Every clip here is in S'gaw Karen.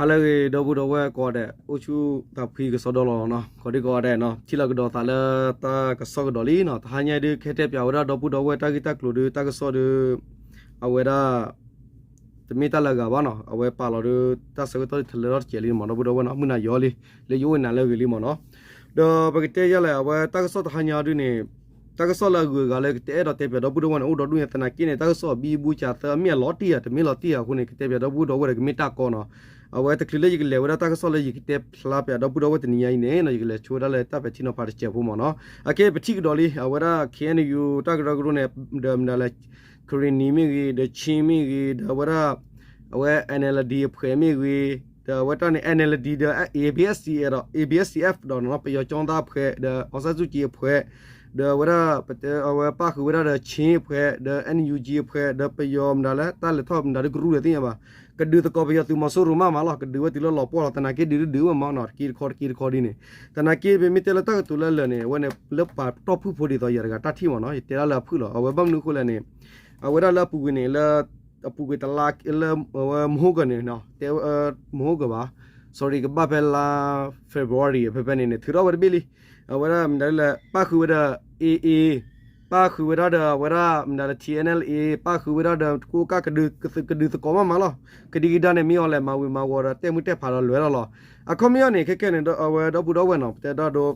လၢအဂ့ၤ ဒီပုၢ်ဒီဝဲၢ်ကိးဂၤဒဲး အိၣ်ဆူၣ်သးဖှံကစီဒီလီၤနီၤ, ကိးဒံကိးဂၤဒဲးနီၤ, ထံၣ်လိာ်ကဒီးသးလၢတၢ်ကစီၣ်ကဒီးလံနီၤ, တဟါညါအံၤဒုး ကဟဲတဲပၠးဝဲဒၣ်ဒီပုၢ်ဒီဝဲၢ်တၢ်ဂ့ၢ်တၢ်ကျိၤဒီး တၢ်ကစီၣ်ဒီး အဝဲဒၣ် တမ့ၢ်တၢ်လၢအဂၤဘၣ်နီၤ, အဝဲပာ်လီၤဒီး တၢ်ဆၢကတီၢ်တလၢထီၣ်တစဲးလံမ့ၢ်နီၤ, ဒီပုၢ်ဒီဝဲၢ်နီၤ, မုၢ်နၤယီၤလံ, လၢယအိၣ်နၤလၢအဂ့ၤလံမ့ၢ်နီၤ, ဒီးပကတဲယၤလဲၣ် အဝဲတၢ်ကစီၣ်တဟါညါဒုးန့ၣ် တၢ်ကစီၣ်လၢအဂုၤအဂၤလၢကတဲအဲၣ်ဒိးတဲပၠးဒီပုၢ်ဒီဝဲၢ်န့ၣ် အိၣ်ဒီဒူၣ်ညါသနာ်က့န့ၣ် တၢ်ကစီၣ်အဘံဘူစၢ်သၢအမ့ၢ်အလီၤတံၢ်ဧါ တမ့ၢ်လီၤတံၢ်ဧါအဃိန့ၣ် ကတဲပၠးဒီပုၢ်ဒီဝဲၢ်ဒီးကမ့ၢ်တၢ်ကီနီၤ, အဝဲတချုးလၢယကလဲၤဝဲဒၣ်တၢ်ကစီၣ်လၢယကတဲဖျါပၠးဒီပုၢ်ဒီဝဲၢ်တနံၤညါအံၤန့ၣ်နီၤ, ယကလဲၤဆိဝဲဒၣ်လၢတၢ်ပဲာ်ထံနီၤဖးတစဲးဖိမ့ၢ်နီၤ, အခဲပထံၣ်ကဒီးလံ အဝဲဒၣ် ခ့ၣ်အဲၣ်ယူၣ် တၢ်ကရၢကရိန့ၣ် ဒီးမနုၤလဲၣ် ကရ့ၣ်နံၤမ့ၢ်ဂ့ၤ ဒီးခ့ၣ်မ့ၢ်ဂ့ၤ ဒီးအဝဲဒၣ် အဝဲ NLD အဖှဲးမ့ၢ်ဂ့ၤ ဒီးအဝဲတၢ်န့ၣ် NLD ဒီး ABSDF ဒီး ABSDF ဒီး ပယီၤကၠီသးဖှဲး ဒီး အောင်ဆန်းစုကြည် အဖှဲး ဒီးအဝဲဒၣ် အဝဲပၣ်ဃုာ်ဝဲဒၣ်ဒီး ခ့ၣ်အဖှဲး ဒီး NUG အဖှဲး ဒီးပယီၤမနုၤလဲၣ် တၢ်လဲၤထီၣ်မနုၤဒုးကရူၢ်ဒီးသ့ၣ်ညါဘၣ်, ကဒုးသကိးပယီၤသုးမီၤစိရိၤမးမးလီၤ, ကဒုးဝဲတုၤလၢလီၤပှီၢ်လီၤ, သနာ်က့ဒုးတဒုးဝဲမ့ၢ်နီၤ, တက့တခီတက့တခီဒ်န့ၣ်, သနာ်က့ပမ့ၢ်တဲလၢတၢ်ကတိၤလၢလၢာ်န့ၣ် အဝဲန့ၣ်လၢပှၤတီၢ်ဖုၣ်ဖိဒ်သိးယၤတဂၤတၢ်ထံၣ်မ့ၢ်နီၤ, ယတဲဒၣ်လၢအဖုၣ်လီၤ, အဝဲဘၣ်မနုၤအဃိလဲၣ်န့ၣ် အဝဲဒၣ်လၢအပူၤကွံာ်န့ၣ် လၢ အပူၤကွံာ်တလါလၢ အဝဲမဟိကၢန့ၣ် တဲ မဟိကၢဘၣ်, sorry ကဘၣ်ဖဲလါ February ဖဲဖဲန့ၣ်န့ၣ် ထုးထီၣ်ဝဲတဘ့ၣ်လံ, အဝဲဒၣ်မနုၤလဲၣ် ပၣ်ဃုာ်ဝဲဒီး AA ပၣ်ဃုာ်ဝဲဒၣ်ဒီးအဝဲဒၣ်မနုၤလဲၣ် TNLA ပၣ်ဃုာ်ဝဲဒၣ်ဒီးကိးကၢ်ကဒုးသကိးမးမးလီၤ, ကဒံကဒါန့ၣ် မ့ၢ်အီၤလဲၣ်မၤဝံၤမၤဝီၤဒီးတဲာ်မုၢ်တဲာ်ဖးဒီးလဲၤလီၤလီၤ, အခီပညီန့ၣ် ခဲခဲန့ၣ် အဝဲဒီပုၢ်ဒီဝဲၢ်နီၤ ပတဲဒၣ်ဒီး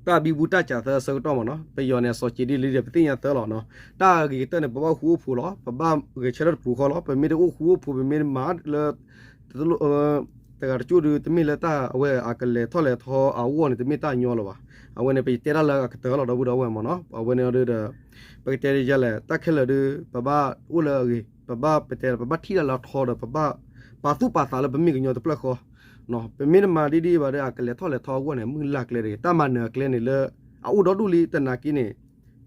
တၢ်ဘံဘူတၢ်စၢ်သၢအဆၢကတီၢ်မ့ၢ်နီၤ, ပယီၤန့ၣ် အစီၤက့ဒ်လံဒီး ပသ့ၣ်ညါသၢလီၤနီၤ, တၢ်ဂ့ၤကတၢၢ်န့ၣ် ပဘၣ်အိၣ်ဃူအိၣ်ဖိးလီၤ, ပဘၣ်ဂဲၤဆၢထၢၣ်တပူၤဃီလီၤ, ပမ့ၢ်တအိၣ်ဃူအိၣ်ဖိး ပမ့ၢ်တမၤလၢ တလိၣ် တဂၤတကၠိၢ်ဒုး တမ့ၢ်လၢတၢ်အဝဲအကလဲၤထီၣ်လဲၤထီအဂီၢ်န့ၣ် တမ့ၢ်တၢ်ညီလၢၤဘၣ်, အဝဲန့ၣ် ပတဲဒၣ်လၢအကတၢၢ်လီၤ ဒီပုၢ်ဒီဝဲၢ်မ့ၢ်နီၤ, အဝဲန့ၣ်ဒီး ပကတဲဒ်လဲၣ် တၢ်ခဲလၢာ်ဒီး ပဘၣ်အိၣ်လၢအဂ့ၤ ပဘၣ်ပတဲ ပဘၣ်ထံၣ်ဒၣ်လၢအထီဒီး ပဘၣ်ပာ်သူၣ်ပာ်သးလၢပမ့ၢ်ကညီတဖျၢၣ်ဃီ ပမ့ၢ်တမၤဒ်ဒ်ဘၣ်ဒီး အကလဲၤထီၣ်လဲၤထီအဂီၢ်န့ၣ် မုၢ်လၢ်ကျဲတဂ့ၤ, တၢ်မၤနၢၤအကျဲန့ၣ်လၢ အအိၣ်ဒီဒူၣ်လံ သနာ်က့န့ၣ်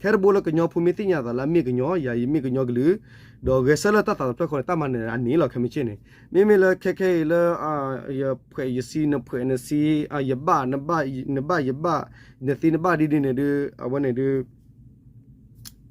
ထဲတဘိလၢကညီဖိမ့ၢ်သ့ၣ်ညါသးလၢအမ့ၢ်ကညီ ယၤယမ့ၢ်ကညီကလုာ် ဒီးဂဲၤဆၢလၢတၢ်သးတဖျၢၣ်ဃီန့ၣ် တၢ်မၤနၢၤအန့ၣ်လီၤ ခဲမုၢ်ဆ့ၣ်န့ၣ်, မ့မ့ၢ်လၢခဲခဲအံၤလၢ ယဖှဲးယဆံ နဖှဲးနဆံ ယဘၣ် နဘၣ်ယဘၣ် နသံနဘၣ်ဒ်ဒ်န့ၣ်ဒီး အဝဲန့ၣ်ဒီး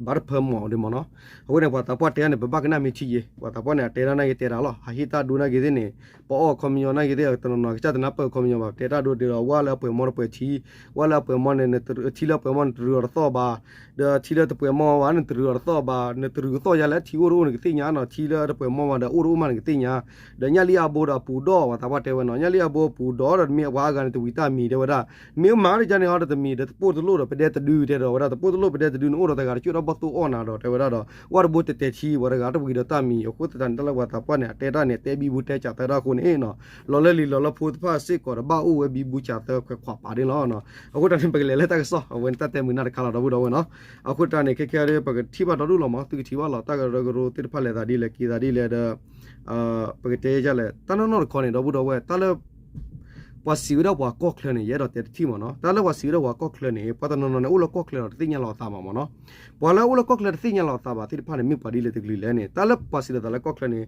ဘၣ်တဖၢမီၢ်ဒ်မ့ၢ်နီၤ, အဃိန့ၣ် ပှၤသးပှၢ်တဲန့ၣ် ပဘၣ်ကနၣ်မ့ၢ်ထံယ့ၤ, ပှၤသးပှၢ်န့ၣ် အတဲတၢ်နာ်က့ၤတဲတၢ်လီၤ, ဟးဟ့ၣ်တၢ်ဒိနာ်က့ၤသ့ၣ်န့ၣ်, ပအီၣ်ခီပညီနာ်က့ၤသ့ၣ် တနီၤနီၤ ကစၢ်တနၢ်ပၢၢ်ခီပညီဘၣ်, ပတဲတၢ်ဒိဒ်ဒီး ဝၣ်လၢအပှဲၤမီၢ်တပှဲၤထံ, ဝၣ်လၢအပှဲၤမီၢ်န့ၣ် ထံလၢအပှဲၤမီၢ်န့ၣ် တရူးအီၤတသီၣ်ဘၣ်, ဒီးထံလၢတပှဲၤမီၢ်ဘၣ်န့ၣ် တရူးအီၤတသီၣ်ဘၣ်, နတရူးကသီၣ်ယါလဲၣ် ထံအိၣ်တအိၣ်န့ၣ်ကသ့ၣ်ညါနီၤ, ထံလၢတပှဲၤမီၢ်ဘၣ်ဒီးအိၣ်တအိၣ်မးန့ၣ်ကသ့ၣ်ညါ, ဒီးညၣ်လံအဘိဒီးအပူၤဒီး ပှၤသးပှၢ်တဲဝဲနီၤ, ညၣ်လံအဘိအပူၤဒီး ဒီးမ့ၢ်အဝဲအဂၤန့ၣ် တဝံၤတၢ်မံၤတဲဝဲဒၣ်, မ့ၢ်မၤတကန့ၣ်ဟီဒီးတမံၤဒီး တပိၢ်တလိၣ်ဒီး ပဒဲတဒုတဲဒီးဝဲဒၣ်, တပိၢ်တလိၣ်ပဒဲတဒုန့ၣ် အိၣ်ဒီးတဂၤတကၠိၢ်ဒီးဘီၣ်သိၣ်အီၣ်နၤဒီး တဲဝဲဒၣ်ဒီး ဝၣ်တဘိတတဲာ်ထံ ပှၤတဂၤတဝံၤဒီးတၢ်မံၤ, အဃိသတးန့ၣ် တၢ်လၢပှၤသးပှၢ်န့ၣ် အတဲတၢ်န့ၣ် တဲဘံဘူတဲစၢ်သၢတၢ်အဃိန့ၣ်နီၤ, လီၤလၢလံာ်လီၤလၢဖိတဖၣ်စ့ၢ်ကီးဒီး ဘၣ်အိၣ်ဝဲဘံဘူစၢ်သၢခွဲးခွးပာ်ဒ်န့ၣ်လီၤ. အဃိတၢ်န့ၣ် ပကလဲၤလၢတၢ်ကစီၣ် အဝဲန့ၣ်တၢ်တဲမုာ်နၢ်တခါလီၤ ဒီပုၢ်ဒီဝဲၢ်နီၤ, အဃိတၢ်န့ၣ် ခဲခဲဒီး ပကထံၣ်ဘၣ်ဒီဒူၣ်လီၤမး သုကထံၣ်ဘၣ်လီၤ တၢ်ကရၢကရိသ့ၣ်တဖၣ်လဲၤသးဒ်လဲၣ်က့ၤသးဒ်လဲၣ်ဒီး ပကတဲယလဲၣ် တၢ်နီၢ်နီၢ်တခီန့ၣ် ဒီပုၢ်ဒီဝဲၢ် တၢ်လၢ ပှၤစံးဝဲဒၣ်ပှၤကီၢ်ချၢန့ၣ် ယအဲၣ်ဒိးတဲတထံၣ်မ့ၢ်နီၤ, တၢ်လၢပှၤစံးဝဲဒၣ်ပှၤကီၢ်ချၢန့ၣ် ပှၤတနီၤနီၤန့ၣ် အိၣ်လၢကီၢ်ချၢဒီးတသ့ၣ်ညါလီၤအသးဘၣ်မ့ၢ်နီၤ, ပှၤလၢအိၣ်လၢကီၢ်ချၢတသ့ၣ်ညါလီၤအသးဘၣ်သ့ၣ်တဖၣ်န့ၣ် မ့ၢ်ပှၤဒ်လဲၣ်တကလုာ်လဲၣ်န့ၣ် တၢ်လၢပှၤစံးလီၤသးလၢကီၢ်ချၢန့ၣ်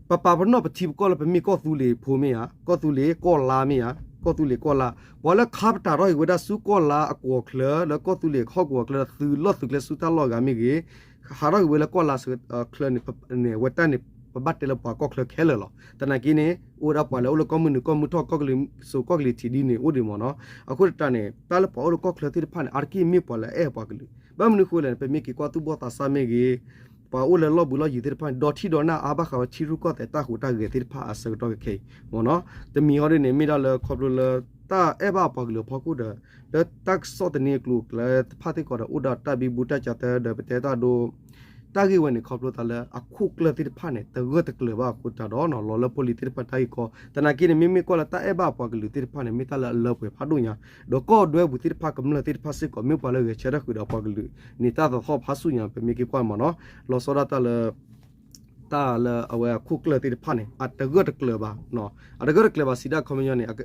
ပပာ်ပနီၣ်ပထံပကီၢ်လၢပမ့ၢ်ကီၢ်သူလ့ၤဖိမ့ၢ်ဧါ, ကီၢ်သူလ့ၤကီၢ်လါမ့ၢ်ဧါ, ကီၢ်သူလ့ၤကီၢ်လါ, ပှၤလၢခါပတာ်ထီၣ်က့ၤဝဲဒၣ်ဆူကီၢ်လါအကီၢ်ချၢ လၢကီၢ်သူလ့ၤဟီၣ်ကဝီၤချၢ သုးလီၢ်သုးကျဲဆူတၢ်လီၢ်ဂၤမ့ၢ်ဂ့ၤ ဟးထီၣ်က့ၤဝဲလၢကီၢ်လါချၢန့ၣ် အဝဲတၢ်န့ၣ် ပဘၣ်တဲလၢပှၤကီၢ်ချၢခဲလၢာ်လီၤ. သနာ်က့န့ၣ် အိၣ်ဝဲဒၣ်ပှၤလၢအိၣ်လၢကီၢ်မုၢ်နုာ်ကီၢ်မုၢ်ထီၣ် ကီၢ်ကလံၤစိးကီၢ်ကလံၤထံးဒ်န့ၣ်အိၣ်ဒံးမ့ၢ်နီၤ, အဃိသတးန့ၣ် တၢ်လၢပှၤအိၣ်လၢကီၢ်ချၢသ့ၣ်တဖၣ်န့ၣ် အါတက့ၢ်မ့ၢ်ပှၤလၢအအဲၣ်ပှၤကလုာ် ဘၣ်မနုၤအဃိလဲၣ်န့ၣ် ပမ့ၢ်က့ၤကွၢ်သူၣ်ဘီၣ်သးစၢ်မ့ၢ်ဂ့ၤ ပှၤအိၣ်လၢလီၢ်ဘှံးလီၢ်ယံၤသ့ၣ်တဖၣ်န့ၣ် ဒီထံၣ်ဒီးနၢ်အါဘၣ်ဃးဝဲထံရူၢ်ကီၢ်သဲးတၢ်ဟူးတၢ်ဂဲၤသ့ၣ်တဖၣ်အဆၢကတီၢ်ခဲအံၤမ့ၢ်နီၤ, တမံၤဟီဒ်န့ၣ် မ့ၢ်ဒၣ်လၢခီဖျိလၢ တၢ်အဲၣ်ဘၣ်ပှၤကလုာ်အဖီခိၣ်ဒီး လၢတၢ်ကစီၣ်သန့အကျိၤအကျဲတဖၣ်စ့ၢ်ကီးဒီး အိၣ်ဒီးတၢ်ဘံဘူတၢ်စၢ်သၢဒီး ပတဲတၢ်ဒိ တၢ်ဂ့ၢ်ဝဲန့ၣ် ခီဖျိသးလၢအခိၣ်ကျၢၢ်သ့ၣ်တဖၣ်န့ၣ် တဂၢၢ်တကျၢၤဘၣ်အဃိသတးဒီး လီၤလၢဖိလံၤသ့ၣ်တဖၣ်တၢ်ဂ့ၢ်ကီ, သနာ်က့န့ၣ် မ့မ့ၢ်ကွၢ်လၢတၢ်အဲၣ်ဘၣ်ပှၤကလုာ်သ့ၣ်တဖၣ်န့ၣ် မ့ၢ်တၢ်လၢအလၢပှဲၤဖးဒိၣ်ညါ, ဒီးကီၢ်ဒွဲပူၤသ့ၣ်တဖၣ်ကမျၢၢ်သ့ၣ်တဖၣ်စ့ၢ်ကီး မ့ၢ်ပှၤလၢဂဲၤဆၢထၢၣ်ဃုာ်ဒီးပှၤကလုာ်န့ၣ် တၢ်သီၣ်ထီၣ်ဖးဆူၣ်ညါ ပမ့ၢ်က့ၤကွၢ်မ့ၢ်နီၤ, လီၤဆီဒၣ်တၢ်လၢ တၢ်လၢအဝဲအခိၣ်ကျၢၢ်သ့ၣ်တဖၣ်န့ၣ် အတဂၢၢ်တကျၢၤဘၣ်, အတဂၢၢ်တကျၢၤဘၣ်စံးဒၣ်ခီပညီန့ၣ်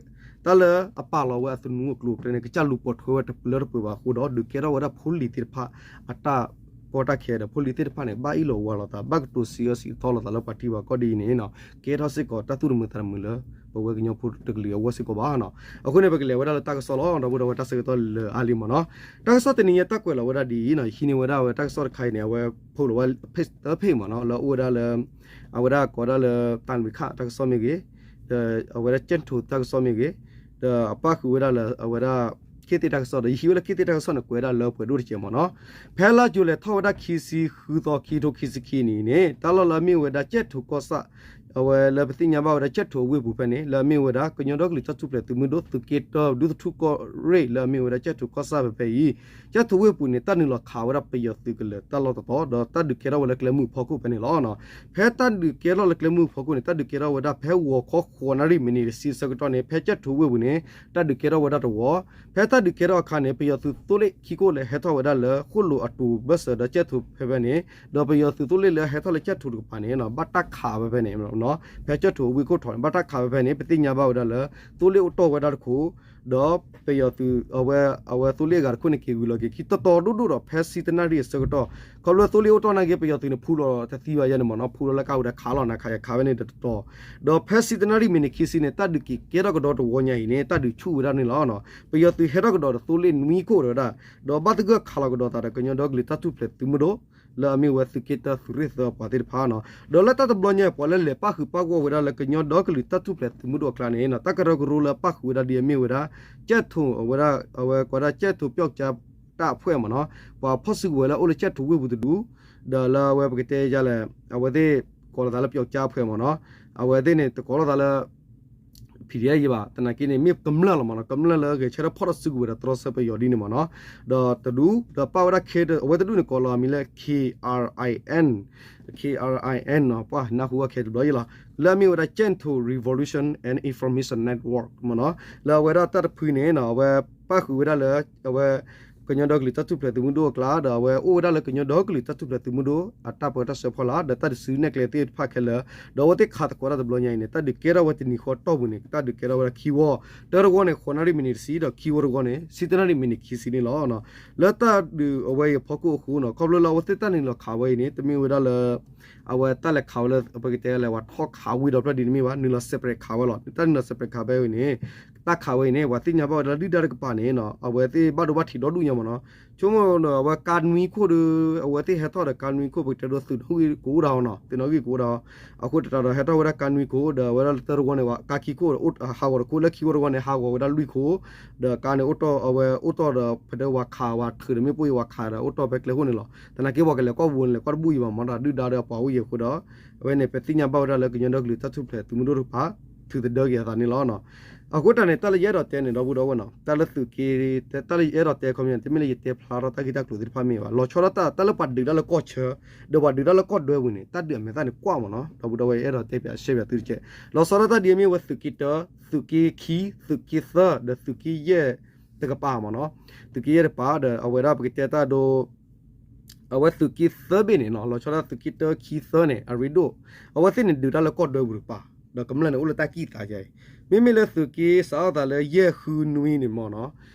တၢ်လၢအပာ်လီၤဝဲအသနူအကျိၤအကျဲန့ၣ် ကစၢ်လူၤပိာ်ထွဲဝဲတပူၤလၢတပူၤဘၣ်အဃိဒီး ဒုးကဲထီၣ်ဝဲဒၣ်ဖိလံၤသ့ၣ်တဖၣ် အတၢ်ကီတၢ်ခဲဒီး ဖိလံၤသ့ၣ်တဖၣ်န့ၣ် ဘၣ်အ့ၣ်လိာ်ဝီလိာ်သး ဘၣ်ကတိၤစံးအၢစံးသီလိာ်သးလၢပှၤထံပှၤကီၢ်ဒ်အံၤန့ၣ် ကဲထီၣ်စ့ၢ်ကီးတၢ်သူၣ်တမုာ်သးတမုာ်လၢ ပဝဲကညီဖိတကလုာ်အဂီၢ်စ့ၢ်ကီးဘၣ်နီၤ, အဃိန့ၣ် ပကလဲၤဝဲဒၣ်လၢတၢ်ကစီၣ်လီၤ ဒီပုၢ်ဒီဝဲၢ် တၢ်ဆၢကတီၢ်လၢအါလံမ့ၢ်နီၤ, တၢ်ကစီၣ်တနံၤညါတၢ်ကွဲးလီၤဝဲဒၣ်ဒ်အံၤနီၤ, ယဟံးန့ၢ်ဝဲဒၣ်ဝဲတၢ်ကစီၣ်တခါအံၤန့ၣ် အဝဲဖီၣ်လီၤဝဲ page သၢ page မ့ၢ်နီၤ, လၢအိၣ်ဝဲဒၣ်လၢ အဝဲဒၣ်ကိးဒၣ်လၢ တၢ်နွံခၣ် တၢ်ကစီၣ်မ့ၢ်ဂ့ၤ, အဝဲဒၣ်ကၠဲၣ်ထိၣ်တၢ်ကစီၣ်မ့ၢ်ဂ့ၤ, ဒီးအပၣ်ဃုာ်ဝဲဒၣ်လၢအဝဲဒၣ် ခ့သ့ၣ်တၢ်ကစီၣ် ဒီးယဟံးဝဲလၢခ့သ့ၣ်တၢ်ကစီၣ်န့ၣ် ကွဲးဒၣ်လၢပှဲၤဒိၣ်တကဲးမ့ၢ်နီၤ. ဖဲလါယူၤလဲၤထီၣ်ဝဲဒၣ်ခံဆံ ဃုသီ ခံထိခံဆံခံနံၣ်န့ၣ် တၢ်လီၢ်လၢအမ့ၢ်ဝဲဒၣ်ကၠဲၣ်ထိၣ်ကီၢ်ဆၣ် အဝဲလၢပသ့ၣ်ညါဘၣ်ဝဲဒၣ်ကၠဲၣ်ထိၣ်အဝ့ၢ်ပူၤဖဲန့ၣ် လၢအမ့ၢ်ဝဲဒၣ် ကညီဒီကလုာ်တၢ်ထူၣ်ဖျဲးသုးမုၢ်ဒိၣ် သုးက့တၢ ဒူသထူၣ်ကီၢ်ရ့ၣ် လၢအမ့ၢ်ဝဲဒၣ်ကၠဲၣ်ထိၣ်ကီၢ်ဆၣ်ဖဲဖဲအံၤ ကၠဲၣ်ထိၣ်ဝ့ၢ်ပူၤန့ၣ် တၢ်နုာ်လီၤခးဝဲဒၣ်ပယီၤသုးကလၢၤတၢ်လီၢ်တတီၤ ဒီးတၢ်ဒုးကဲထီၣ်ဝဲလၢကျဲမုၢ်ဖီခိၣ်ဖဲန့ၣ်လီၤ. ဖဲတၢ်ဒုးကဲထီၣ်လၢကျဲမုၢ်ဖီခိၣ်န့ၣ် တၢ်ဒုးကဲထီၣ်ဝဲဒၣ်ဖဲဂီၤခီဃိးနၣ်ရံၣ်မံးနံးတဆံအဆၢကတီၢ်န့ၣ် ဖဲကၠဲၣ်ထိၣ်ဝ့ၢ်ပူၤန့ၣ် တၢ်ဒုးကဲထီၣ်ဝဲဒၣ်တဝီ ဖဲတၢ်ဒုးကဲထီၣ်အခါန့ၣ် ပယီၤသုးသိလ့ၣ်ခံခိၣ်လၢဟဲထီၣ်ဝဲဒၣ်လၢဃိၣ်လိာ်အတိၤဘၢၣ်စၢၤဒီးကၠဲၣ်ထိၣ်ဖဲဖဲန့ၣ် ဒီးပယီၤသုးသိလ့ၣ်လၢဟဲထီၣ်လၢကၠဲၣ်ထိၣ်တကပၤန့ၣ် ဘၣ်တၢ်ခးဖဲဖဲန့ၣ် ဖဲကၠဲၣ်ထိၣ်အဝ့ၢ်ခိၣ်ထံးန့ၣ် ဘၣ်တၢ်ခးဖဲဖဲန့ၣ် ပသ့ၣ်ညါဘၣ်ဝဲဒၣ်လၢ သိလ့ၣ်အိၣ်တီၢ်ဝဲဒၣ်တခိၣ် ဒီးပယီၤသုး အဝဲ အဝဲသိလ့ၣ်အဂၤတခိၣ်န့ၣ် က့ၤဂုာ်လီၤက့ၤခံတီၤတီၤဒိၣ်ဒိၣ်ဒီး ဖဲဆံတၢနၣ်ရံၣ်အဆၢကတီၢ် ခီဖျိသိလ့ၣ်အိၣ်တီၢ်နာ်က့ ပယီၤသုးန့ၣ် ဖူလီၤတသံဘၣ်ယဲန့ၣ်မ့ၢ်နီၤ ဖူလီၤလၢကါဝံၤဒီးခးလီၤနၤခးယခးဖဲန့ၣ်တတီၤ ဒီးဖဲဆံတၢနၣ်ရံၣ်မံးနံးခံဆံန့ၣ် တၢ်ဒုးက့ၤကဲထီၣ်ကဒီးတဝီညါအံၤန့ၣ် တၢ်ဒုးဆူၣ်ဝဲဒၣ်န့ၣ်လီၤ. ပယီၤသုးဟဲထီၣ်ကဒီးဒီးသိလ့ၣ်နွံခိၣ်ဒီးဝဲဒၣ် ဒီးဘၣ်သဂၢၢ်ခးလီၤကဒီးသးဒီးကညီဒီကလုာ်တၢ်ထူၣ်ဖျဲးသုးမုၢ်ဒိၣ် လၢအမ့ၢ်ဝဲသုးက့တၢ သုးရ့ၣ်သၢပှၤသ့ၣ်တဖၣ်နီၤ ဒီးလၢတၢ်တဘျီညါ ပှၤလၢလဲၤပၣ်ဃုာ်ပၣ်ဂီၢ်ဝဲဒၣ်လၢကညီဒီကလုာ်တၢ်ထူၣ်ဖျဲးသုးမုၢ်ဒိၣ်အကျါန့ၣ် တၢ်ကရၢကရိလၢအပၣ်ဃုာ်ဝဲဒၣ်ဒ်အမ့ၢ်ဝဲဒၣ် ကၠဲၣ်ထိၣ် အဝဲဒၣ် အဝဲကိးဒၣ်ကၠဲၣ်ထိၣ်ပျီၣ်ကၠါတၢ်အဖှဲၣ်မ့ၢ်နီၤ ပှၤဖီၣ်စုကဝဲၤလၢအအိၣ်လၢကၠဲၣ်ထိၣ်ဝ့ၢ်ပူၤတဒူၣ် ဒီးလၢအဝဲပကတဲယါလဲၣ် အဝဲသ့ၣ်ကိးလီၤသးလၢပျီၣ်ကၠါအဖှဲၣ်မ့ၢ်နီၤ အဝဲသ့ၣ်န့ၣ် တကိးလီၤသးလၢ PDF ယံၤဘၣ် သနာ်က့န့ၣ် မ့ၢ်ကမျၢၢ်လီၤမ့ၢ်နီၤ ကမျၢၢ်လၢအဂဲၤဆၢထၢၣ်ဖီၣ်ထီၣ်စုကဝဲၤဒီးတြီဆၢပယီၤဒ်န့ၣ်မ့ၢ်နီၤ ဒီးတဒူၣ် ဒီးပၣ်ဝဲဒၣ်ခဲ အဝဲတဒူၣ်န့ၣ် ကိးလီၤအမံၤလၢ KRIN KRIN နီၤ ပှၤနၢ်ဟူဝဲခဲတဘျီယံၤလီၤ လၢအမ့ၢ်ဝဲဒၣ် ကၠဲၣ်ထိၣ် Revolution and Information Network မ့ၢ်နီၤ လၢအဝဲဒၣ်တၢ်တဖုန့ၣ်နီၤ အဝဲပၣ်ဃုာ်ဝဲဒၣ်လၢ အဝဲ ကညီဒီကလုာ်တၢ်ထူၣ်ဖျဲးသုးမုၢ်ဒိၣ်အကျါ ဒီးအဝဲအိၣ်ဝဲဒၣ်လၢကညီဒီကလုာ်တၢ်ထူၣ်ဖျဲးသုးမုၢ်ဒိၣ် အတၢ်ပၢတၢ်ဆှၢဖီလာ် ဒီးတၢ်ဒုးစုနဲၣ်ကျဲသ့ၣ်တဖၣ်ခဲလၢာ် ဒီးအဝဲသ့ၣ်ခးသကိးတၢ်တဘျီညါအံၤန့ၣ် တၢ်ဒုးကဲထီၣ်ဝဲတနံၤဃီတီၢ်ပူၤန့ၣ် တၢ်ဒုးကဲထီၣ်ဝဲဒၣ်ခံဝီ တၢတဝီန့ၣ် ဃိးနၣ်ရံၣ်မံးနံးတဆံ ဒီးခံဝီတဝီန့ၣ် ဆံတၢနၣ်ရံၣ်မံးနံးခံဆံန့ၣ်လီၤ. လၢတၢ်ဒုးအဝဲအံၤအဖီခိၣ်အဃိနီၤ ခီဖျိလၢအဝဲသ့ၣ်တၢ်နုာ်လီၤခးဝဲအံၤန့ၣ် တမ့ၢ်ဝဲဒၣ်လၢ အဝဲတၢ်လဲၤခးဝဲလၢ ပကတဲလၢပှၤထီၣ်ခးဝံၤဒီးဖျၢၣ်ဒ်န့ၣ်မ့ၢ်ဘၣ် နုာ်လီၤ separate ခးဝဲလီၤ. တၢ်နုာ်လီၤ separate ခးဖဲအံၤန့ၣ် တၢ်ခးဝဲအံၤန့ၣ် ပှၤသ့ၣ်ညါဘၣ်ဝဲဒၣ်လၢဒုၣ်ဒါတကပၤန့ၣ်နီၤ အဝဲသ့ၣ်ဘၣ်ဒိဘၣ်ထံးဒီဒူၣ်ညါမ့ၢ်နီၤ. ဆိကမိၣ်ဒီးအဝဲကါနွံခိၣ်ဒီး အဝဲသ့ၣ်ဟဲထီၣ်ဒီးကါနွံခိၣ် ပကတဲဒိသုးနီၣ်ဂံၢ်ကအိၣ်ဒၣ်အီၤနီၤ သုးနီၣ်ဂံၢ်ကအိၣ်ဒၣ်အီၤ အဃိသတးဒီးဟဲထီၣ်ဝဲဒၣ်ကါနွံခိၣ် ဒီးအဝဲဒၣ်လၢတၢတဝီန့ၣ် ကါခံခိၣ် ဟးဂီၤတခိၣ် လၢခံဝီတဝီန့ၣ် ဟးဂီၤဝဲဒၣ်လွံၢ်ခိၣ် ဒီးကါန့ၣ်အိၣ်တီၢ်အဝဲအိၣ်တီၢ်ဒီး ဖဲဒၢဝၤခးဝဲထုးဒီးမ့ၣ်ပိၢ်ယဝၤခးဒီးအိၣ်တီၢ်ဖဲကျဲခိၣ်န့ၣ်လီၤ. သနာ်က့ပှၤကလဲၤကွၢ်ဝဲန့ၣ် လဲၤကွၢ်တဘူၣ်အံၤဘၣ်မ့ၢ်ဒီး ဒုၣ်ဒါဒီးပှၤအိၣ်ယံၤအဃိဒီး အဝဲန့ၣ် ပသ့ၣ်ညါဘၣ်ဝဲဒၣ်လၢကညီဒီကလုာ်တၢ်ထူၣ်ဖျဲးသုးမုၢ်ဒိၣ်တကပၤ ထုးသဒၢက့ၤအသးန့ၣ်လီၤ. အဃိတၢ်န့ၣ် တၢ်လၢယအဲၣ်ဒိးတဲန့ၣ် ဒီပုၢ်ဒီဝဲၢ်နီၤ တၢ်လၢသုးက့ တၢ်လၢယအဲၣ်ဒိးတဲခီပညီန့ၣ် တမ့ၢ်လၢယတဲဖျါထီၣ်တၢ်ဂ့ၢ်တၢ်ကျိၤသ့ၣ်တဖၣ်မ့ၢ်ဘၣ် လီၤဆီဒၣ်တၢ် တၢ်လၢပှၤဒုးတၢ်လၢကီၢ်ဆၢ ဒီးပှၤဒုးတၢ်လၢကီၢ်ဒွဲပူၤန့ၣ် တၢ်ဒုးအမဲာ်သၣ်န့ၣ်ကွၢ်မ့ၢ်နီၤ ဒီပုၢ်ဒီဝဲၢ် ယအဲၣ်ဒိးတဲပၠးရှဲပၠးသုတကဲး လီၤဆီဒၣ်တၢ်ဒ်အမ့ၢ်ဝဲသုးက့တၢ သုးက့ခံ သုးက့သၢ ဒီးသုးက့ယဲၢ်တကပၤမ့ၢ်နီၤ သုးက့ယဲၢ်တကပၤဒီးအဝဲဒၣ်ပကတဲတၢ်ဒိ အဝဲသုးက့သၢဘ့ၣ်န့ၣ်နီၤ လီၤဆီဒၣ်သုးက့တၢ ခံ သၢန့ၣ် အရ့ဒိၣ် အဝဲသ့ၣ်န့ၣ်ဒုးတၢ်လၢကီၢ်ဒွဲပူၤတကပၤ ဒီးကမျၢၢ်န့ၣ်အိၣ်လၢတၢ်ကံၢ်သးယါအံၤ မ့မ့ၢ်လၢသုးက့စးထီၣ်သးလၢယဲၢ်ဃုနွံန့ၣ်မ့ၢ်နီၤ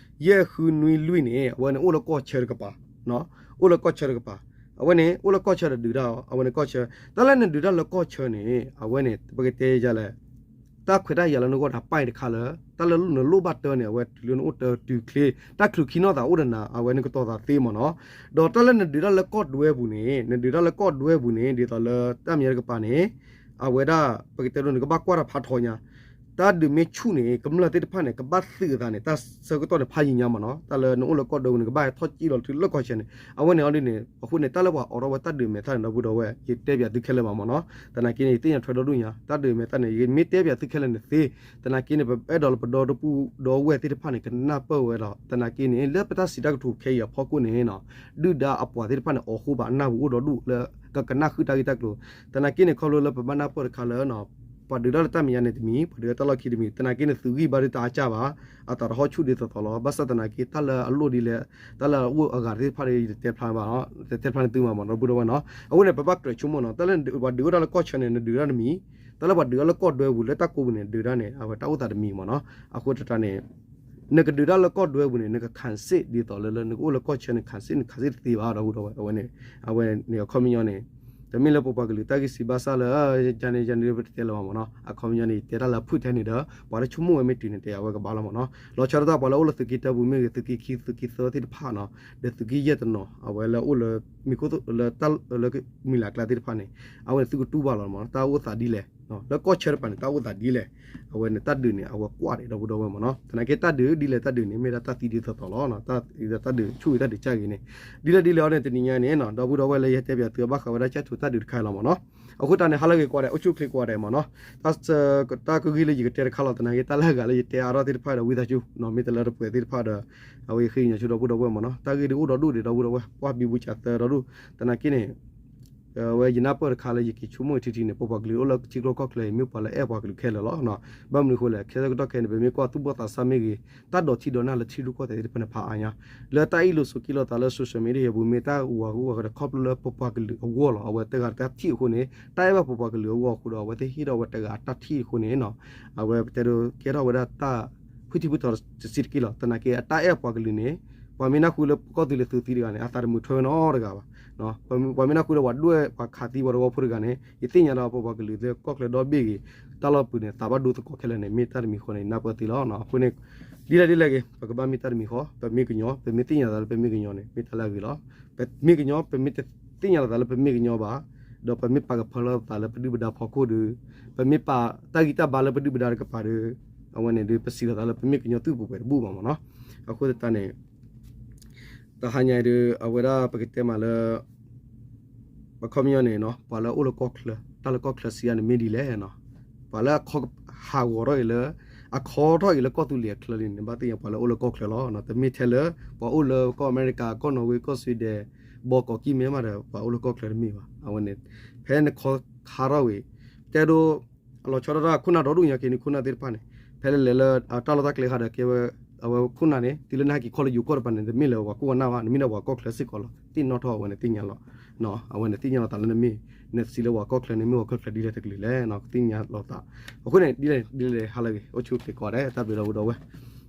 ယဲၢ်ဃုနွံလွံၢ်န့ၣ် အဝဲန့ၣ်အိၣ်လၢကီၢ်ဆၢတကပၤ အိၣ်လၢကီၢ်ဆၢတကပၤ အဝဲန့ၣ် အိၣ်လၢကီၢ်ဆၢဒီးဒုးတၢ်အီၤ အဝဲန့ၣ်ကီၢ်ဆၢ တၢ်လၢနဒုးတၢ်လၢကီၢ်ဆၢန့ၣ် အဝဲန့ၣ် ပကတဲယါလဲၣ် တၢ်ခွဲးတၢ်ယာ်လၢနဂီၢ်တၢ်ပၢ်အံၤတခါလၢ တၢ်လၢနလိၣ်ဘၣ်တၢ်န့ၣ် အဝဲတုၤလၢနအိၣ်တၢ်တုၤချ့ တၢ်ချုးခံနီၢ်သးအိၣ်ဒီးနၤ အဝဲနကတီၤသးသ့မ့ၢ်နီၤ ဒီးတၢ်လၢနဒုးတၢ်လၢကီၢ်ဒွဲပူၤန့ၣ် နဒုးတၢ်လၢကီၢ်ဒွဲပူၤန့ၣ် ဒ်သိးလၢတၢ်မဲာ်ညါတကပၤန့ၣ် အဝဲဒၣ် ပကတဲဒိန့ၣ် ကဘၣ်ကွၢ်တၢ်ဖးထီညါ တၢ်ဒုးမ့ၢ်ဆူၣ်န့ၣ် ကမျၢၢ်သ့ၣ်တဖၣ်န့ၣ် ကဘၣ်သုးအသးန့ၣ် တၢ်ဆၢကတီၢ်န့ၣ်ဖးယံာ်ညါမ့ၢ်နီၤ တၢ်လၢနအိၣ်လၢကီၢ်ဒွဲပူၤန့ၣ် ကဘၣ်ဟဲထီၣ်စံၣ်လီၤတုၤလၢကီၢ်ဆၢန့ၣ် အဝဲန့ၣ်အီၤဒ်န့ၣ် အဃိန့ၣ် တၢ်လၢပှၤအိးထီၣ်ဝဲတၢ်ဒုးမဲာ်သၣ်န့ၣ် ဒီပုၢ်ဒီဝဲၢ် ယတဲပၠးသုခဲလၢာ်ဘၣ်မ့ၢ်နီၤ သနာ်က့န့ၣ် ယသ့ၣ်ညါထွဲဒီဒူၣ်ညါ တၢ်ဒုးမဲာ်သၣ်န့ၣ် ယမ့ၢ်တဲပၠးသုခဲလၢာ်န့ၣ်သ့ သနာ်က့န့ၣ် ပအဲၣ်ဒိးလၢပဒီပုၢ်ဒီဝဲၢ်သ့ၣ်တဖၣ်န့ၣ် ကနၢ်ပၢၢ်ဝဲဒီး သနာ်က့န့ၣ် လၢပတၢ်စံးတၢ်ကတိၤခဲအံၤအဖီခိၣ်န့ၣ်နီၤ ဒုၣ်ဒါအပှၤသ့ၣ်တဖၣ်န့ၣ် အီၣ်ဃိဘၣ်အနၢ်ပူၤအိၣ်ဒီဒူၣ်လၢ ကကနၣ်ဃုာ်တၢ်ဂ့ၢ်တၢ်ကျိၤ သနာ်က့န့ၣ် ခီဖျိလၢပဘၣ်နၢ်ပၢၢ်တခါလၢ ပှၤဒုးတၢ်လၢတၢ်မဲာ်ညါန့ၣ်တမံၤ ပှၤဒုးတၢ်လီၢ်ခံတမံၤ သနာ်က့န့ၣ် သုးဂံၢ်ဘါဒုးတၢ်အါကၢ်ဘၣ် အသးတဟီၣ်ဆူၣ်ဒ်သိးသိးလီၤ ဘၣ်ဆၣ်သနာ်က့ တၢ်လၢအလိၣ်ဒ်လဲၣ် တၢ်လၢအအိၣ်အဂၤသ့ၣ်တဖၣ်ဒီး ယတတဲဖျါဘၣ် တတဲဖျါန့ၢ်သုမးမ့ၢ်နီၤ ဒီပုၢ်ဒီဝဲၢ်နီၤ အဃိန့ၣ် ပဘၣ်ကြၢးဆိကမိၣ်နီၤ တၢ်လၢပှၤဒုးအိၣ်တၢ်လၢကီၢ်ဆၢန့ၣ် နဒုးတၢ်တမံၤ တၢ်လၢပှၤဒုးတၢ်လၢကီၢ်ဒွဲပူၤလၢတၢ်ကိးပူၤန့ၣ် ဒုးတၢ်န့ၣ် အဝဲတၢ်အိၣ်သးတမံၤမ့ၢ်နီၤ အဃိတၢ်န့ၣ် နကဒုးတၢ်လၢကီၢ်ဒွဲပူၤန့ၣ် နကခးစ့ၣ်ဒ်သိးလၢလၢနကအိၣ်လၢကီၢ်ဆၢန့ၣ် ခးစ့ၣ်န့ၣ် ခးစ့ၣ်တသ့ဘၣ် ဒီပုၢ်ဒီဝဲၢ် အဝဲန့ၣ် အဝဲန့ၣ်အခီပညီန့ၣ် တမ့ၢ်လၢပပှၤကလုာ်တၢ်ဂ့ၢ်စံးဘၣ်ဆၣ်လၢ ယၤန့ၣ်ယၤန့ၣ်ပတတဲလၢၤဘၣ်မ့ၢ်နီၤ အခီပညီန့ၣ် ယတဲတၢ်လၢအဖုၣ်ထဲန့ၣ်ဒီး ပှၤလၢဆိကမိၣ်ဝဲမ့ၢ်တုၤန့ၣ် တဲအဝဲကဘၣ်လီၤမ့ၢ်နီၤ လီၤဆီဒၣ်တၢ်ပှၤလၢအိၣ်လၢသုးက့တၢပူၤမ့ၢ်ဂ့ၤ သုးက့ခံ သုးက့သၢသ့ၣ်တဖၣ်နီၤ ဒီးသုးက့ယဲၢ်တနီၤ အဝဲလၢအိၣ်လၢ မံၤခိၣ်လၢတၢ်လၢမုၢ်လၢ်ကျါသ့ၣ်တဖၣ်န့ၣ် အဝဲန့ၣ်သုကတူၢ်ဘၣ်လီၤမ့ၢ်နီၤ တၢ်အိၣ်သးဒ်လဲၣ် လၢကီၢ်ဆၢတပၤန့ၣ် တၢ်အိၣ်သးဒ်လဲၣ်. အဝဲန့ၣ်တၢ်ဒုးန့ၣ် အဝဲကွၢ်ဒံးဒီပုၢ်ဒီဝဲၢ်မ့ၢ်နီၤ. သနာ်က့တၢ်ဒုးဒ်လဲၣ်တၢ်ဒုးန့ၣ် မ့ၢ်ဒၣ်တၢ်သံဒ်သိးသိးလီၤ. တၢ်သံဒ်တၢ်ဒုးဆူၣ်ဂ့ၤတၢ်ဒုးကၢ်ဂ့ၤန့ၣ် ဒ်လဲၣ်ဒ်လဲၣ်အီၤန့ၣ်တနံၤညါန့ၣ်နီၤ ဒီပုၢ်ဒီဝဲၢ်လၢယဟဲတဲပၠးသုအဘၣ်ဃးဝဲဒၣ်ကၠဲၣ်ထူးတၢ်ဒုးတခါအံၤလီၤမ့ၢ်နီၤ. အဃိသတးန့ၣ် ဟါလၢအဂ့ၤကိးဂၤဒဲး အိၣ်ဆူၣ်ချ့ကိးဂၤဒဲးမ့ၢ်နီၤ. တၢ်ကဂ့ၢ်လၢယကတဲတခါလီၤ သနာ်က့တၢ်လၢအဂၤလၢယတဲအါထီၣ်သ့ၣ်တဖၣ်ဒီး ဝံသးစူၤနီၤ မ့ၢ်တလၢတပှဲၤသ့ၣ်တဖၣ်ဒီး အဝဲယဃ့ကညးဆူဒီပုၢ်ဒီဝဲၢ်မ့ၢ်နီၤ. တၢ်ဂ့ၢ်ဒုးအိၣ်ဒီဒူၣ်ဒံးဒီပုၢ်ဒီဝဲၢ် ကွၢ်ဘံဘူကးသၢဒီဒူၣ်. သနာ်က့န့ၣ် အဝဲယနၢ်ပၢၢ်တခါလၢယက့ၤဆိကမိၣ်ထံထံန့ၣ် ပပှၤကလုာ်အိၣ်လၢထံကျိကီၢ်ချၢအံၤ မ့ၢ်ပှၤလၢအဲၣ်ပှၤကလုာ်ခဲလၢာ်လီၤ. ဘၣ်မနုၤအဃိလဲၣ် ခဲကတီၢ်ခဲအံၤန့ၣ် ပမ့ၢ်ကွၢ်သူၣ်ဘီၣ်သးစၢ်မ့ၢ်ဂ့ၤ တၢ်ဒိးထံဒိးနၢ်လၢထံရူၢ်ကီၢ်သဲးသ့ၣ်တဖၣ်န့ၣ် ဖးအါညါ လၢတၢ်အ့ၣ်လိာ်ဆိးက့လိာ်သးလၢ social media အပူၤ မ့ၢ်တၢ်ဝးဂူာ်ဝးဂီၤဒီး ခီဖျိလၢပပှၤကလုာ်အဂီၢ်လီၤ. အဝဲတဂၤတၢ်ထံၣ်အဃိန့ၣ် တၢ်အဲၣ်ဘၣ်ပပှၤကလုာ်အဂီၢ်အဃိဒီး အဝဲသ့ၣ်ဟ့ၣ်ထီၣ်ဝဲတဂၤအတၢ်ထံၣ်အဃိန့ၣ်နီၤ အဝဲပတဲဒိးကဲထီၣ်ဝဲဒၣ်တၢ် ဖုထံဖုထီတစဲးတက့ၢ်လီၤ. သနာ်က့အတၢ်အဲၣ်ပှၤကလုာ်န့ၣ် ပှၤမ့ၢ်နၢ်ဟူလၢကီၢ်သူလ့ၤသုးသံတဂၤန့ၣ် အသးတမုာ်ထွဲဝဲနီတဂၤဘၣ်. ပှၤမ့ၢ်နၢ်ဟူလၢပှၤဒွဲၣ်ပှၤခးသံပှၤတဝီဖိတဂၤန့ၣ် ယသ့ၣ်ညါဒီးပပှၤကလုာ်လၢကီၢ်ချၢဒီဘ့ၣ်ဂ့ၤ တၢ်လီၢ်ပူၤန့ၣ် သးဘၣ်ဒိသကိးခဲလၢာ်န့ၣ် မ့ၢ်တၢ်တမံၤဃီန့ၣ် နၢ်ပၢၢ်သ့လီၤ. အဃိန့ၣ် ဒ်လဲၣ်ဒ်လဲၣ်ဂ့ၤ ပကဘၣ်မ့ၢ်တၢ်တမံၤဃီ ပမ့ၢ်ကညီ ပမ့ၢ်သ့ၣ်ညါသးလၢပမ့ၢ်ကညီန့ၣ် မ့ၢ်တၢ်လၢအဂ့ၤလီၤ. ပမ့ၢ်ကညီ ပမ့ၢ်တသ့ၣ်ညါလိာ်သးလၢပမ့ၢ်ကညီဘၣ် ဒီးပမ့ၢ်ပာ်ကဖၢလၢသးလၢပဒုၣ်ပဒါဖီခိၣ်ဒီး ပမ့ၢ်ပာ်တၢ်ဂံၢ်တၢ်ဘါလၢပဒုၣ်ပဒါတကပၤဒီး အဝဲန့ၣ်ဒီး ပစံးလီၤသးလၢပမ့ၢ်ကညီသုးပူၤပှဲၤတဘူၣ်ဘၣ်မ့ၢ်နီၤ. အဃိသတးန့ၣ် တဟါညါအံၤဒီး အဝဲဒၣ်ပကတဲမးလၢ အခီပညီန့ၣ်နီၤ ပှၤလၢအိၣ်လၢကီၢ်ချၢ တၢ်လၢကီၢ်ချၢစံးယါန့ၣ်မ့ၢ်ဒ်လဲၣ်နီၤ ပှၤလၢအခီ ဟးဂီၤထီၣ်အံၤလၢ အခီထီၣ်အံၤလၢကီၢ်သူလ့ၤအချၢလံန့ၣ် နဘၣ်သ့ၣ်ညါပှၤလၢအိၣ်လၢကီၢ်ချၢလီၤ. တမ့ၢ်ထဲလၢ ပှၤအိၣ်လၢကီၢ်အမဲရကၤ ကီၢ်နီၣ်ဝ့ ကီၢ်စွံဒဲး ဘီကီးကံၢ်မဲမးဒီး ပှၤအိၣ်လၢကီၢ်ချၢတမ့ၢ်ဘၣ်. အဝဲန့ၣ် ဖဲနခီခါထီၣ်ဝံၤ တဲဒိ အလီၤဆီဒၣ်တၢ်ခိၣ်နၢ်ဒီဒူၣ်ညါက့ၤန့ၣ် ခိၣ်နၢ်သ့ၣ်တဖၣ်န့ၣ် ဖဲလဲၣ်လဲၣ်လၢတၢ်လီၢ်တၢ်ကျဲဃါဒီးကဲဝဲ အဝဲခိၣ်နၢ်န့ၣ် တုၤလၢနဟဲက့ၤခီလၢယိၤကီၢ်တပၤန့ၣ် တမ့ၢ်လၢပှၤကိးဂၤနၢ်ဘၣ် နမ့ၢ်ဒၣ်ပှၤကီၢ်ချၢစ့ၢ်ကီးလီၤ. သ့ၣ်နီၣ်ထီၣ်အဝဲန့ၣ်သ့ၣ်ညါလီၤ. အဝဲန့ၣ်သ့ၣ်ညါလီၤသးလၢနမ့ၢ် နစံးလၢပှၤကီၢ်ချၢန့ၣ် မ့ၢ်ပှၤကီၢ်ချၢဒ်လဲၣ်တကလုာ်လဲၣ်. ကသ့ၣ်ညါလီၤသး အဃိန့ၣ် ဒ်လဲၣ်ဒ်လဲၣ်ဟါလၢအဂ့ၤ အိၣ်ဆူၣ်အိၣ်ချ့ကိးဂၤဒဲး တၢ်ဘျုးဒီပုၢ်ဒီဝဲၢ်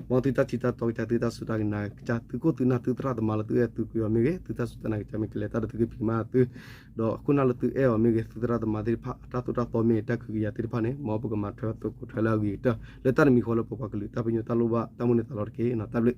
မ်သုတၢ်ထံၣ်တၢ်တီကစၢ် သုတၢ်စူၢ်တၢ်နာ်ကစၢ် သုခိၣ်သုနၢ်သုသရၣ်သမါလၢသုအဲၣ်သုကွံအီၤမ့ၢ်ဂ့ၤ သုတၢ်စူၢ်တၢ်နာ်ကစၢ်မ့ၢ်ကလဲၤတၢ်ဒီးသုကဖံးမၤသု ဒီးခိၣ်နၢ်လၢသုအဲၣ်အီၤမ့ၢ်ဂ့ၤ သုသရၣ်သမါသ့ၣ်တဖၣ် တၢ်သိၣ်တၢ်သီမ့ၢ်တၢ်ကဟုကယာ်သ့ၣ်တဖၣ်န့ၣ် မ်ပကမၤထွဲသကိးထွဲလၢအဂ့ၤကတၢၢ် လၢတၢ်တမံၤဃီလၢပပှၤကလုာ် တၢ်ပညိၣ်တၢ်လိၣ်ဘၣ်တၢ်မိၣ်န့ၢ်သးလီတက့ၢ်. တၢ်ဘျုး